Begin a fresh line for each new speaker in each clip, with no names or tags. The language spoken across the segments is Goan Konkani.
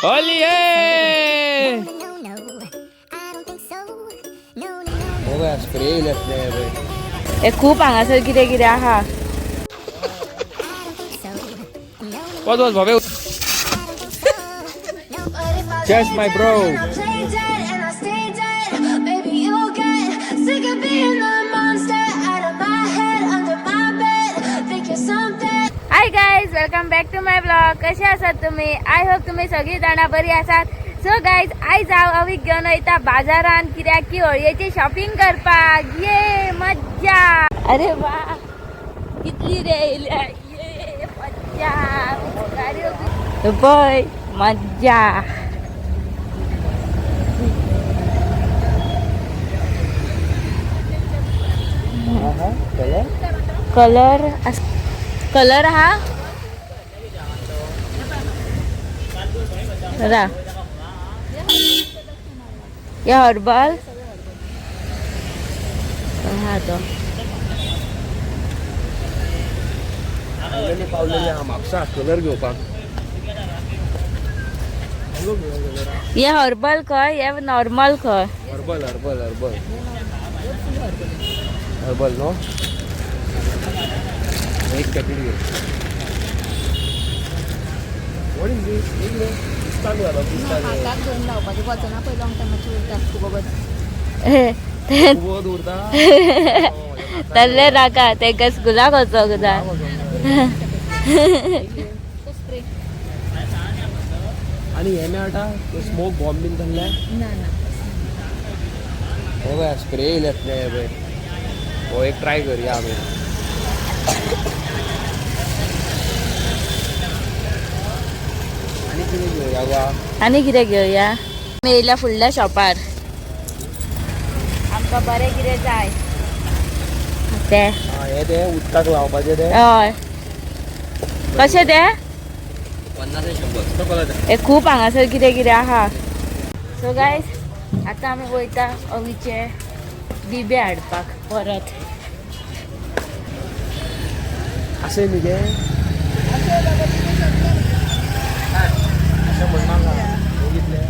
होली है। हो गया स्प्रे इलेतले पळय।
हे खूप हांगासर कितें कितें आहा।
वच वच Bhobe. Cheers, my bro.
Play dead and I stay dead. Maybe you'll get sick of being the monster out of my head, under my bed. Think you're something.
Hi guys, welcome back to my vlog. कसे आसात तुम्ही? I hope तुम्ही सगळी जाणां बरी आसात। सो गायज, आयज हांव अवीक घेवन वयता बाजारान, कित्याक की होळयेची शॉपिंग करपाक। ये मज्जा! अरे वा, कितली रे येयल्या। ये मज्जा, पिचकाऱ्यो पळय, मज्जा। कलर कलर हा रा हे हर्बल हा तो।
पावलेली पावलेली हा म्हापसा कलर घेवपाक।
हे हर्बल खंय, हे नॉर्मल खंय?
Herbal herbal herbal herbal no, एक पॅकेट घे। What is this? एक रे पिस्तान घालो, पिस्तान।
हाताक घेवन लावपाचें वचना पळय लॉंग टायमाचेर उरता खूब वगत।
खूब उरता।
तल्ले नाका, तेंका स्कुलाक वचोंक जाय।
तो स्प्रे।
आणि हे मेळटा स्मोक बॉम्ब बीन तसले?
ना ना।
हो गया स्प्रे इलेतले पळय। हो एक ट्राय करूया आमी। आनी कितें घेवया गा?
आनी कितें घेवया? आमी येयल्या फुडल्या शॉपार, आमकां बरें कितें जाय ते।
आं, हे ते उदकाक लावपाचे ते।
हय, कशें ते?
50 100 तो कलर।
हे खूप हांगासर कितें कितें आहा। सो गायज, आतां आमी वयता अवीचे बिबे हाडपाक परत।
अशें न्ही तें, अशें म्हणनाका। हे कितले?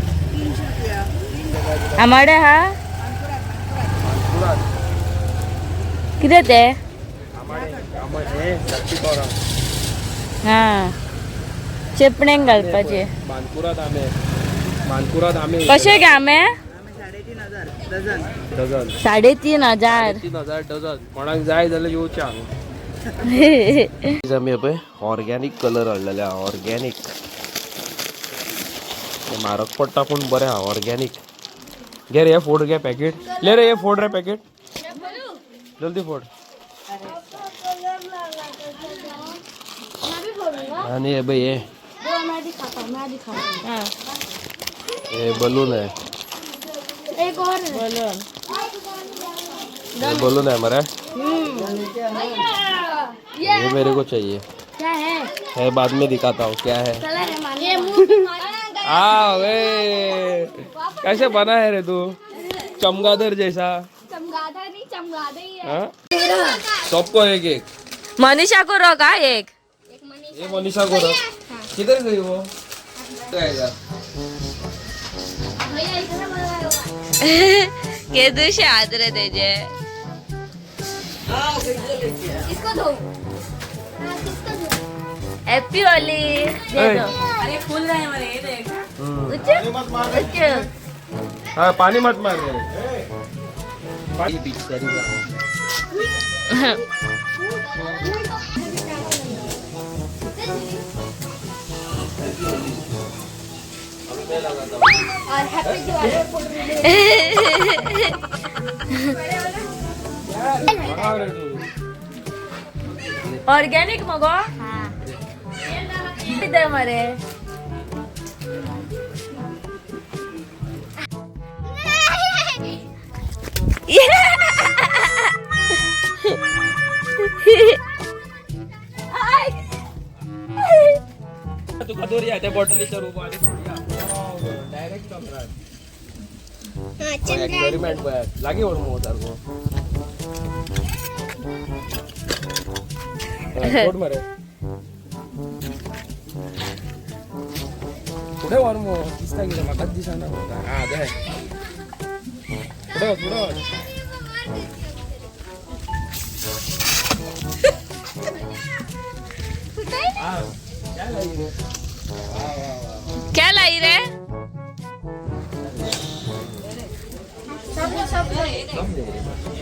आमाडे आहा।
मानकुराद।
कितें ते?
आमाडे आमाडे हे धाकटी तोरां।
हा, चेपणेक घालपाचे।
मानकुराद आंबे, मानकुराद आंबे।
कशे गे आंबे?
डझन।
3500।
3000 डझन। कोणाक जाय जाल्यार येवचें हांगा। आमी पळय ऑर्गेनीक कलर हाडलेले आहा। ऑर्गेनीक ते म्हारग पडटा पूण बरें आहा ऑर्गेनीक। घे रे, हे फोड घे पॅकेट, ले रे, हे फोड रे पॅकेट, जल्दी फोड। आणि हे बघ, हे हे बलून आहे।
एक और।
बलून।
ये बलून है मरे, ये मेरे को चाहिए।
क्या है?
है, बाद में दिखाता हूँ क्या है।
कलर है मानो ये मुंह।
आ वे, कैसे बना है रे तू, चमगादड़ जैसा।
चमगादड़ नहीं, चमगादड़ ही है।
हाँ? सबको एक एक।
मनीषा को रख हा एक।
ये मनीषा को रख। किधर गई वो? जाएगा।
भैया, इधर बनाया हुआ।
केदुशे हात रे तेजे।
इसको धो। हाँ, किसको धो?
हॅपी होली दे दो।
अरे, फुल रहा है मरे, ये देख।
उच्च उच्च।
हाँ, पानी मत मार रे, पानी पिचकारी।
और हैप्पी दिवाली।
ऑर्गॅनिक मगो। कितें मरे?
तुका दोरया त्या बॉटलीच्या उभो आणि डायरेक्ट चंद्रार। एक्सपेरिमेंट पळय, लागीं व्हर मुगो सारको। फोड मरे। फुडें व्हर मगो, दिसता कितें म्हाकाच दिसना. आं दे, फुडें वच, फुडें वच. आं, क्या लाई रे? वा वा वा.
क्या लाई रे?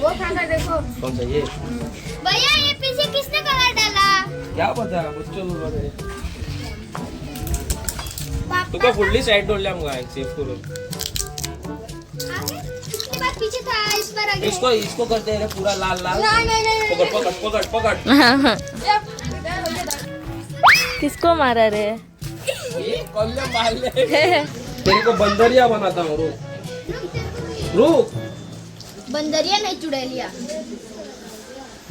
वो खाना देखो.
कौन सा ये?
भैया, ये पीछे किसने कलर डाला?
क्या पता, बच्चो लोग रे. तुका फुडली साइड दवरल्या मुगो हांवें सेफ करून.
आगे पिछली बार पीछे था, इस बार आगे.
इसको इसको करते हैं रे पूरा लाल लाल.
नहीं नहीं नहीं.
पकड़ पकड़ पकड़ पकड़.
किसको मारा रे?
ये कल्ले मार ले, तेरे को बंदरिया बनाता हूँ, रुक रुक.
बंदरिया नहीं, चुड़ैलिया.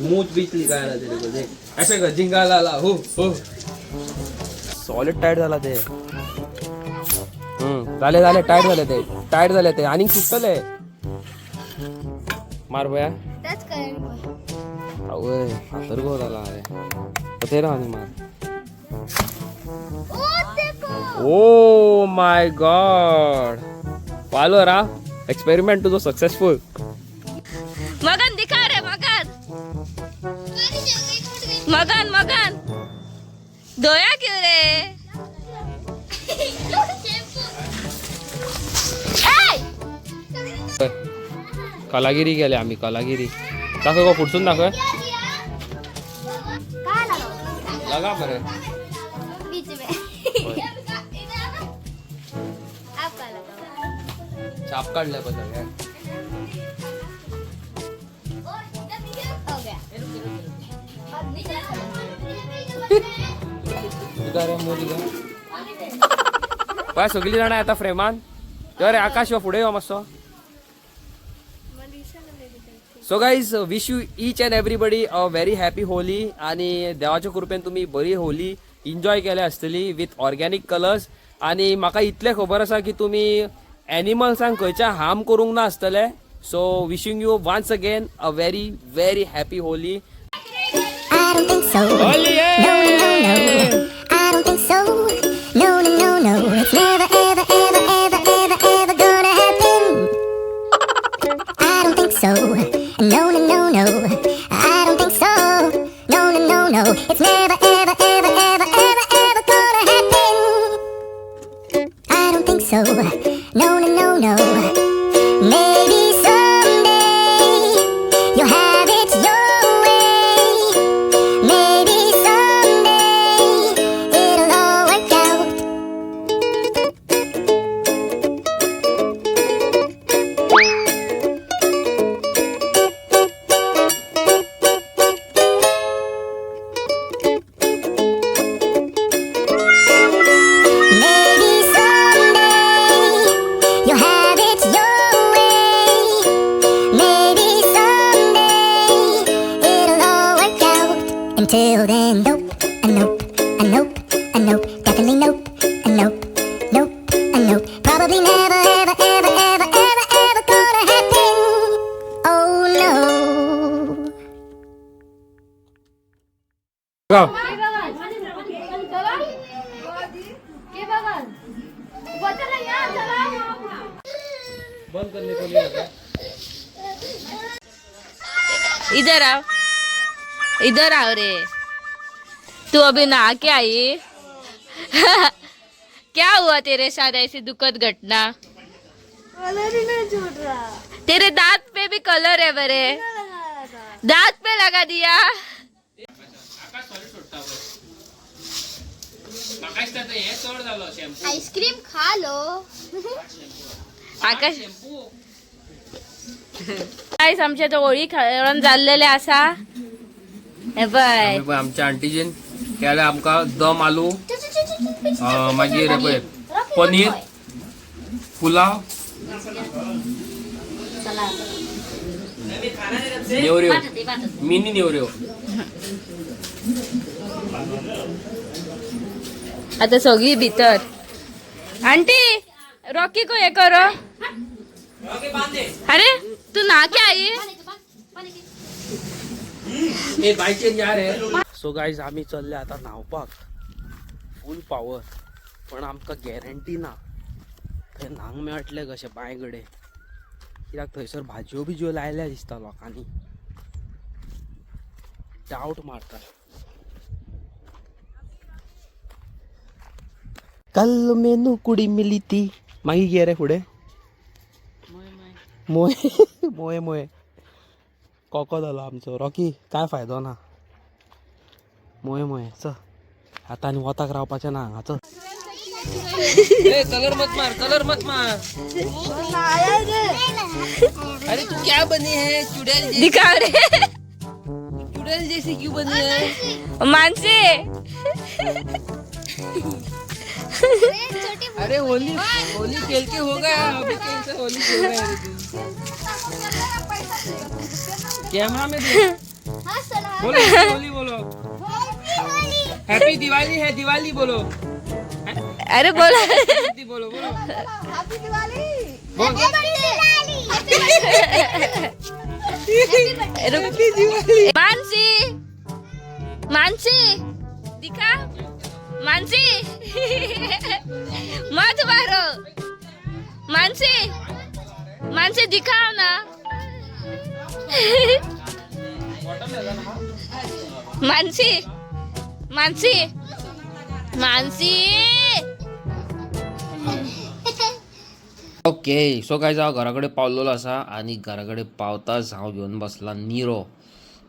मूछ बीच लिखा रहा तेरे को, देख, ऐसे कर, जिंगा लाला हो हो. सॉलिड टायट झाला ते. झाले झाले, टायट झाले ते, टायट झाले ते आणि सुटतले. मार बया.
टच कर.
आवय, फातर गो झाला रे ते ना आणि मार.
ओ देखो.
ओ my God, पालो रा, एक्सपेरिमेंट तुझो सक्सेसफुल.
मगन दिखा रे, मगन मगन मगन, धोया क्यों रे? ए!
कलागिरी केले आम्ही, कलागिरी. दाखव गो, फुडसून दाखव.
कहाँ लगाओ?
लगा मरे.
बीच में आप कहाँ लगाओ?
छाप काढलाय पण सगळ्या.
हो गया.
तुका रे मोदी का पळय, सगळीं जाणां येता फ्रेमान. यो रे आकाश, यो फुडें यो मातसो. So guys, wish you each and everybody a very happy Holi आणि देवाच्या कृपेन तुमी बरी होली एन्जॉय केल्या आसतली विथ ऑर्गॅनीक कलर्स. आणि म्हाका इतलें खबर आसा की तुमी एनिमल्सांक खंयच्या हार्म करूंक ना आसतले. So wishing you once again a very very happy Holi.
I don't think so. No, no, no, no. I don't think so. No, no, no, no. It's never, ever, ever, ever, ever, ever gonna happen. I don't think so. No, no, no, no. I don't think so. No, no, no, no. It's never, ever, ever, ever, ever, ever gonna happen. I don't think so. No, no, no, no. Maybe someday you'll have it your way. Maybe someday it'll all work out. Maybe someday you'll have it your way. Maybe someday it'll all work out. Until then, nope, a nope, a nope, a nope, definitely nope, a nope, nope, a nope. Probably never, ever, ever, ever, ever, ever gonna happen. Oh no.
Gao.
K बघा, बदला या चला.
बंद करने को नहीं होता.
इधर आओ, इधर आओ रे. तू अभी नहा के आई? क्या हुआ तेरे साथ ऐसी दुखद घटना?
कलर ही नहीं छूट रहा.
तेरे दांत पे भी कलर है बरे. दांत पे लगा दिया.
आकाश सॉलिड सोडता पळय. म्हाका दिसता आतां हें चड जालो शॅम्पू.
आइसक्रीम खा लो.
आकाश, गाईस, आमच्या तो होळी खेळून जाल्लेले आसा हे पळय.
आमी पळय आमच्या आंटीजीन केल्या आमकां दम आलू, मागीर हे पळय पनीर पुलाव, नेवऱ्यो, मिनी नेवऱ्यो.
आता सगळी भितर. आंटी, रॉकी को हे करो. अरे, तू ना के आई?
ए बायचेर या रे. सो गायज, आमी चल्ले आतां न्हांवपाक, फूल पावर. पण आमकां गॅरंटी ना थंय न्हांग मेळटलें कशें बांय कडेन, कित्याक थंयसर भाजयो बिजयो लायल्या दिसता लोकांनी, डावट मारता. कल मेनू कुडी मिली ती. मागीर कितें रे फुडें? मोय मोये मोये कोको जालो आमचो रॉकी, काय फायदो ना. मोये मोये चल आतां आनी वताक रावपाचें ना हांगा. चल कलर मत मार, कलर मत मार. अरे तू क्या बनी है? चुड़ैल?
दिखाओ रे.
चुड़ैल जैसी क्यों बनी है?
मानसी.
अरे होली होली खेल के हो गया, अभी कैसे होली खेल रहे हैं तू? कैमरा में देख. बोलो होली बोलो, हैप्पी दिवाली है, दिवाली बोलो.
अरे बोला.
हैप्पी बोलो, बोलो बोल.
मानसी, मानसी दिखा. मानसी मत मारो. मानसी, मानसी दिखाओ ना. मानसी, मानसी, मानसी.
ओके, सो गायज, हांव घरा कडेन पावलेलो आसा आनी घरा कडेन पावताच हांव घेवन बसला निरो.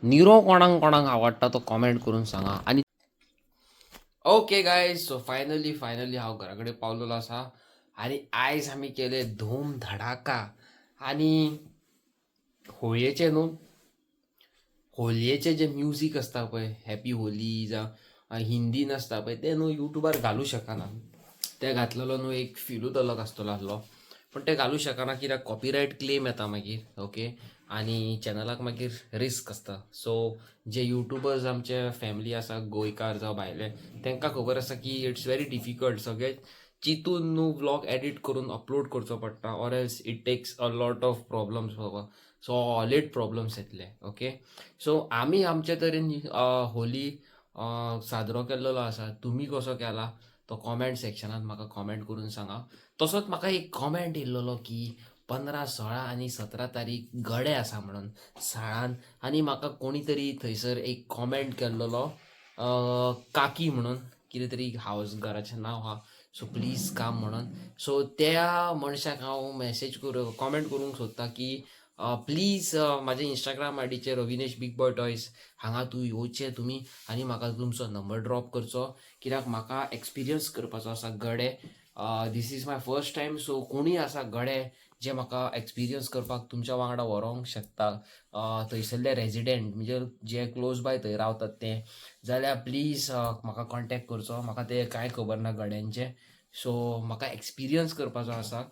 निरो कोणाक कोणाक आवडटा तो कॉमेंट करून सांगा. आनी okay guys, so finally finally हांव घरा कडेन पावलेलो आसा आनी आयज आमी केले धूम धडाका. आनी होळयेचे न्हू, होळयेचे जे म्युजीक आसता पळय, हॅपी होली जावं हिंदीन आसता पळय, ते न्हू युट्यूबार घालूं शकना. ते घातलेलो न्हू एक फिलूच अलग आसतलो आसलो, पण ते घालूं शकना कित्याक कॉपीरायट क्लेम येता मागीर. ओके, आनी चॅनलाक मागीर रिस्क आसता. सो जे युट्यूबर्स आमचे फॅमिली आसा, गोंयकार जावं भायले, तांकां खबर आसा की it's very difficult. सगळे चिंतून न्हू व्लॉग एडिट करून अपलोड करचो पडटा, or else it takes a lot of problems बाबा, सॉलीड प्रॉब्लम्स येतले. ओके, सो आमी आमचे तरेन होली साजरो केल्लो आसा. तुमी कसो केला तो कॉमेंट सेक्शनात म्हाका कॉमेंट करून सांगा. तसोच म्हाका एक कॉमेंट येयल्लो की 15, 16 आनी 17 तारीख गडे आसा म्हणून साळान. आनी म्हाका कोणी तरी थंयसर एक कॉमेंट केल्लो, काकी म्हणून कितें तरी हावस घराचें नांव आहा, सो प्लीज काम म्हणून. सो त्या मनशाक हांव मॅसेज करूं, कॉमेंट करूंक सोदता की प्लीज म्हाज्या इंस्टाग्राम आयडीचेर रविनेश बीग बॉय टॉयज हांगा तूं येवचें तुमी आनी म्हाका तुमचो नंबर ड्रॉप करचो, कित्याक म्हाका एक्सपिरियन्स करपाचो आसा गडे. This is my first time. So कोणूय आसा गडे जे म्हाका एक्सपिरियन्स करपाक तुमच्या वांगडा व्हरोंक शकता, थंयसरले रेजिडेंट म्हणजे जे क्लोज बाय थंय रावतात ते, जाल्यार प्लीज म्हाका कॉन्टेक्ट करचो. म्हाका ते कांय खबर ना गड्यांचें, सो म्हाका एक्सपिरियन्स करपाचो आसा.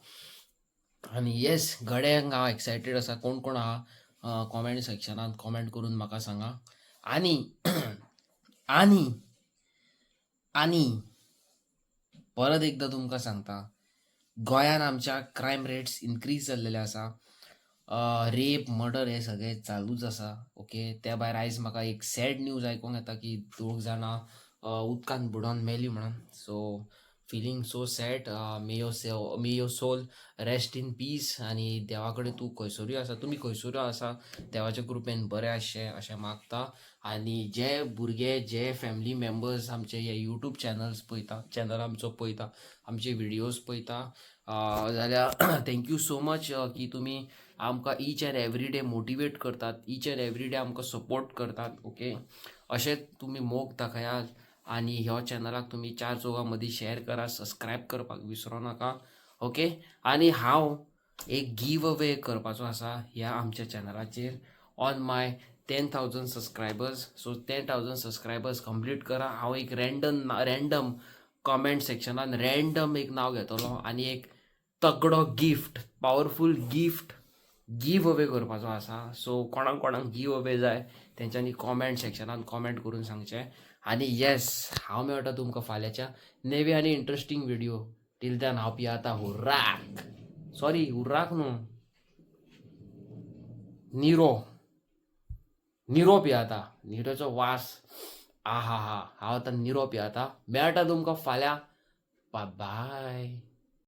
आनी येस, गड्यांक हांव एक्सायटेड आसा. कोण कोण आहा कॉमेंट सेक्शनात कॉमेंट करून म्हाका सांगा. आनी आनी आनी परत एकदां तुमकां सांगता, गोंयान आमच्या क्रायम रेट्स इन्क्रीज जाल्लेले आसा. रेप, मर्डर हे सगळे चालूच आसा. ओके, त्या भायर आयज म्हाका एक सॅड न्यूज आयकूंक येता की दोग जाणां उदकान बुडोन मेली म्हणून. So feeling so sad. May your soul rest in peace. आनी देवा कडेन तूं खंयसरूय आसा, तुमी खंयसरूय आसा, देवाच्या कृपेन बरें आसचें अशें मागता. आनी जे भुरगे, जे फॅमिली मेंबर्स आमचे हे यूट्यूब चॅनल्स पळयता, चॅनल आमचो पळयता, आमचे विडियोज पळयता जाल्यार thank you so much की तुमी आमकां each and every day motivate करतात, ईच एंड एवरी डे आमकां सपोर्ट करतात. ओके, अशेंच तुमी मोग दाखयात आनी ह्या चॅनलाक तुमी चार चौगां मदीं शेअर करा, सबस्क्रायब करपाक विसरो नाका. ओके, आनी हांव एक गिव अवे करपाचो आसा ह्या आमच्या चॅनलाचेर on my 10,000 subscribers. So 10,000 subscribers complete करा, हांव एक रँडम रँडम कॉमेंट सेक्शनान रँडम एक नांव घेतलो आनी एक तगडो gift, powerful gift give away करपाचो आसा. सो कोणाक कोणाक गिव अवे जाय तेंच्यांनी कॉमेंट सेक्शनान कॉमेंट करून सांगचें. आनी येस, हांव मेळटा तुमकां फाल्यांच्या नेवे आनी इंट्रस्टींग विडियो. टील then हांव पियाता हुर्राक, सॉरी, हुर्राक न्हू, निरो, निरो पियाता. निरोचो वास, आ हा हा. हांव आतां निरो पियाता. मेळटा तुमकां फाल्यां. Bye-bye.